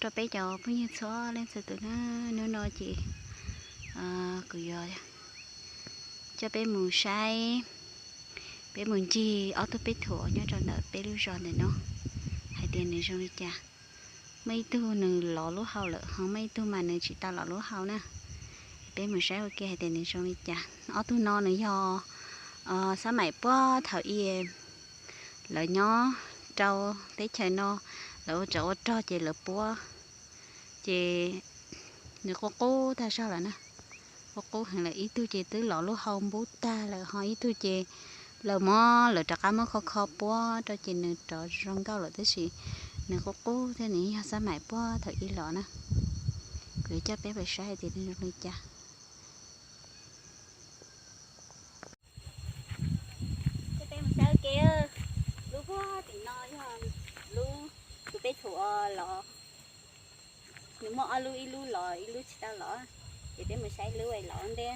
Rau peb cov phooj ywg txhua leej txhua tus na, hnub no ces kuv yuav coj peb mus saib, peb mus ncig ob tug peb thuam nyob rau ntawm peb lub zos ntawm no hais tias nws zoo li cas. Muaj ib tug nws lov lub hau lawm, ho muaj ib tug mas nws tsis tau lov lub hau na. Peb mus saib ua ke hais tias nws zoo li cas. Ob tug no nws yog xab maim puag thaum ub lawv nyob rau teb chaws no, lawv ua tsov ua rog ces lawv puab, ces nws qub qub tag zog lawm na. Qub qub heev lawm, ib tug ces twb lov lub hau npub tag lawm, ho ib tug ces lawv muab, lawv rov qab muab kho kho puab rau ces nws rov zoo nkauj lawm, tab sis nws qub qub thiab nws yog xab maim puag thaum ub los na. Kuv yuav coj peb mus saib hais tias nws zoo li cas. Coj peb mus saib ua ke. Lub puag tim no yog lub tus peb thuam lov. Nws muaj ob lub, ib lub lov ib lub tsis tau lov, ces peb mus saib lub lov ua ntej.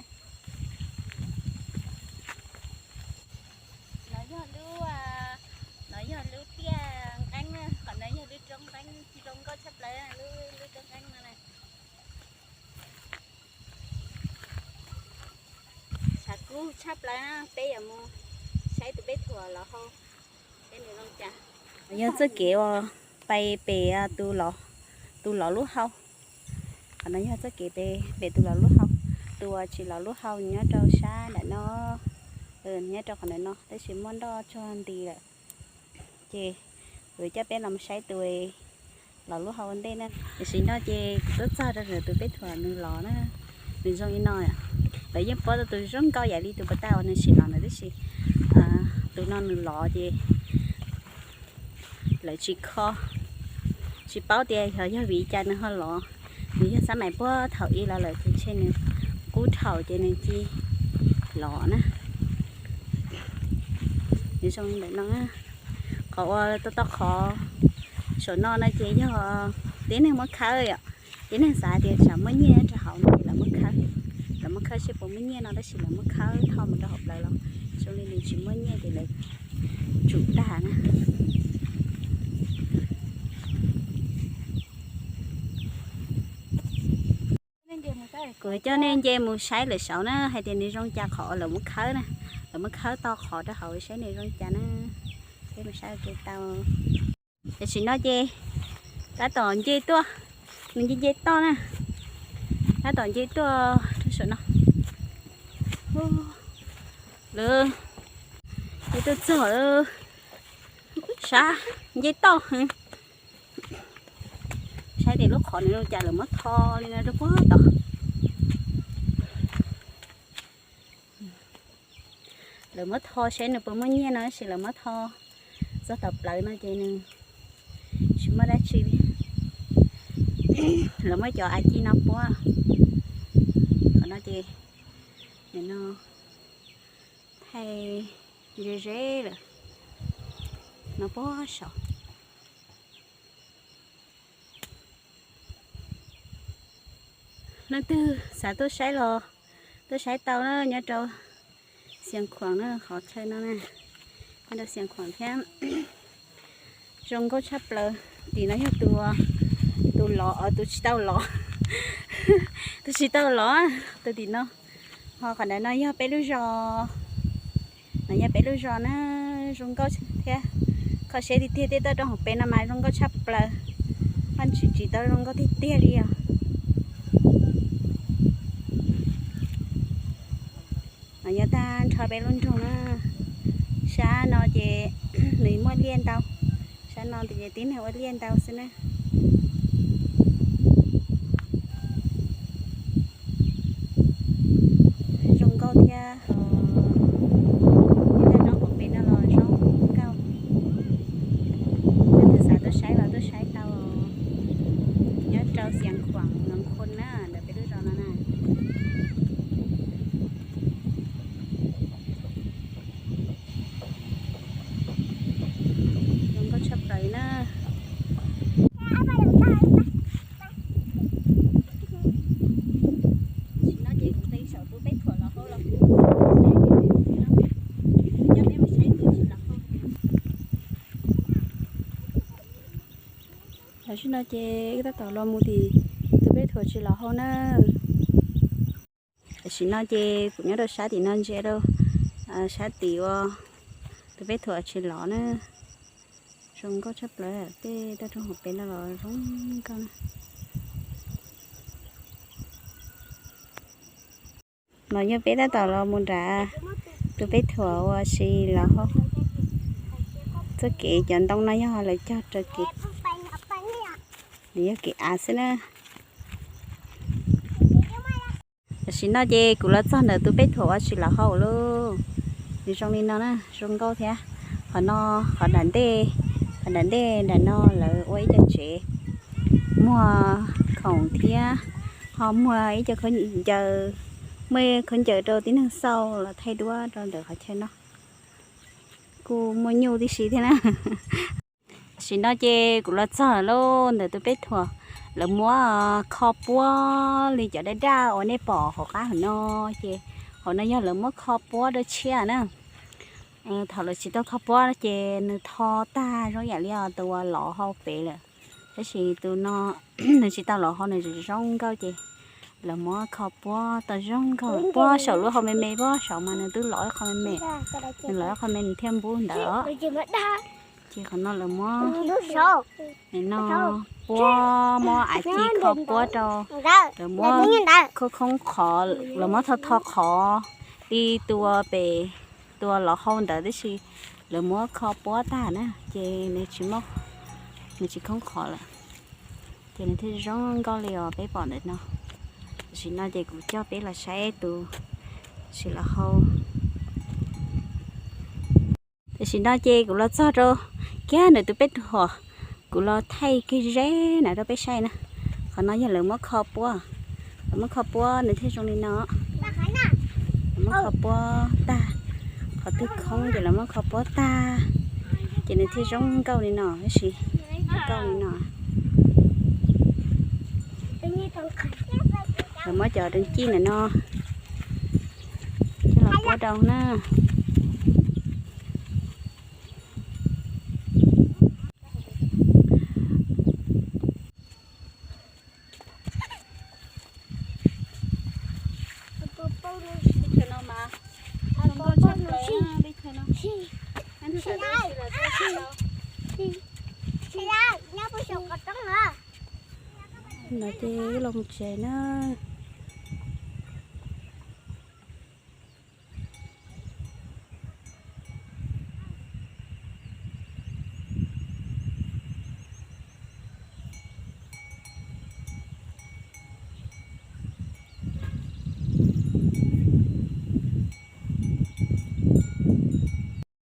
No yog lub, no yog lub tiaj nqeeb na, qhov no yog lub roob nqeeb zoo nkauj tshaj plaws, lub, lub roob nqeeb no na. Tshav kub tshaj plaws na, peb yuav mus saib tus peb thuam lov hau, saib nws zoo cas. Yog txoj kev uas pais pem tus lov, tus lov lub hau. Qhov no yog txoj kev pem, pem tus lov lub hau. Tus uas tsis lov lub hau nyob rau sab nram no, nyob rau qhov ntawm no, tab sis muaj nroj tsuag nti lawm. Ces kuv coj peb los saib tus lov lub hau ua ntej na. Tam sim no ces kuv twb txog rau ntawm tus peb thuam nws lov na. Nws zoo li no, lawv yeej puab tau tus zoo nkauj yam li tus puag ta uas nws tsis lov ntawd, tab sis tus no nws lov ces lawv tsis kho, tsis paub tias yog, yog vim li cas nws ho lov. Nws yog xab maim puag thaum ub los lawm ces ntshe nws qub thaum ces nws cia li lov na. Nws zoo li ntawm no. Qhov uas tau tau qhov saum no no ces yog tib neeg muab khawb yom. Tib neeg xav tias tsam muaj nyiaj rau hauv no ces lawv muab khawb, lawv muab khawb seb puas muaj nyiaj no, tab sis lawv muab khawb thauj mus rau hauv plawv los zoo li nws tsis muaj nyiaj ces lawv tsum tag na. Kuv coj nej nce mus saib lawm saud na, hais tias nws zoo cas qhov lawv muab khawb na. Lawv muab khawb tau qhov rau hauv saib nws zoo cas na. Peb mus saib ua ke tau. Tam sim no ces tab tom nce tuaj, nws nce nce toj na, tab tom nce tuaj rau saum no. Lawv nce tuaj txog lawm, sab nce toj heev. Saib tias lub qhov nws zoo cas, lawv muab tho li no rau puag tod. Lawv muab tho saib nws puas muaj nyiaj no, tab sis lawv muab tho txog tom plawv no ces nws tsis muaj dab tsi li. Lawv muab cov av ci no puab, qhov no ces nim no thaij ze ze lawm no puag saud. Leej twg xav tuaj saib los tuaj saib tau na, nyob rau Xiav Khuam na, qhov chaw no na, nyob rau Xiav Khuam thiab. Zoo nkauj tshaj plaws. Tim no yog tus, tus lov, tus tsis tau lov, tus tsis tau lov, tus tim no. Ho qhov ntawm no yog peb lub zos, no yog peb lub zos na, zoo nkauj thiab. Kho siab tiag tiag, tej toj roob hauv pes no mas zoo nkauj tshaj plaws. Paj tsis tsis tau zoo nkauj tiag tiag li os. No nyob tag nrho peb lub nroog na. Sab no ces nws muaj liaj ntau, sab no ces tib neeg ua liaj ntau xwb na. Zoo nkauj thiab. Tej toj roob hauv pes no los zoo nkauj. Leej twg xav tuaj saib los tuaj saib tau. Nyob rau Xiav Khuam, Noov Khoo na, ntawm peb lub zos no na. Zoo nkauj tshaj plaws na. Tam sim no ces kuv nqis saum tus peb thuam los hau los, coj peb mus saib tus tsis los hau. No ces wb tab tom los mus tim tus peb thuam tsis los hau na. Tam sim no ces kuv nyob rau sab tim no ntsia rau sab tim uas tus peb thuam tsis los na. Zoo nkauj tshaj plaws, tej toj roob hauv pes no los zoo nkauj na. No yog peb tab tom los mus nram tus peb thuam uas tsis los hau. Txoj kev cov ntoo no yog lawv cog rau kev, nws yog kev av xwb na. Tam sim no ces kuv los txog ntawm tus peb thuam uas tsis los hau lauj. Nws zoo li no na, zoo nkauj thiab. Qhov no, qhov nram ntej, qhov nram ntej nram no lawv ua ib co tsev, muag khoom thiab ho muag ib co khaub ncaws, muaj khaub ncaws rau tib neeg xauj los thaij duab rau ntawm qhov chaw no. Kuj muaj nyuj tib si thiab na. Tam sim no ces kuv los txog lauj, ntawm tus peb thuam lawv muab kho puab li cov daj daj uas nej pom hauv qab hauv no, ces hauv no yog lawv muab kho puab rau tshiab na. Thaum lawv tsis tau kho puab ces nws tho tag zoo yam li tus uas lov hau pem lawm, tab sis tus no nws tsis tau lov hau, nws zoo nkauj ces lawv muab kho puab tau zoo nkauj. Puab saum lub hau me me, puab saum mas nws twb lov ib qho me me, nws lov ib qho me nws thiaj npub ntawd. Ces qhov no lawv muab, no puab muab av ci kho puab rau, lawv muab khoob khoob qhov, lawv muab tho tho qhov li tus pem, tus lov hau ntawd, tab sis lawv muab kho puab tag na ces nws tsis, nws tsis khoob qhov lawm, ces nws thiaj zoo nkauj li uas peb pom ntawm no. Tam sim no ces kuv coj peb los saib tus tsis los hau. Tam sim no ces kuv los txog rau kiag ntawm tus peb thuam, kuv los thaij kiag ze na rau peb saib na. Qhov no yog lawv muab kho puab, lawv muab kho puab nws thiaj zoo li no. Lawv muab kho puab tag, qhov twg khoob ces lawv muab kho puab tag, ces nws thiaj zoo nkauj li no, tab sis zoo nkauj li no. Lawv muab cov dej cij ntawm no coj los puab rau na. No ces los mus tsev na.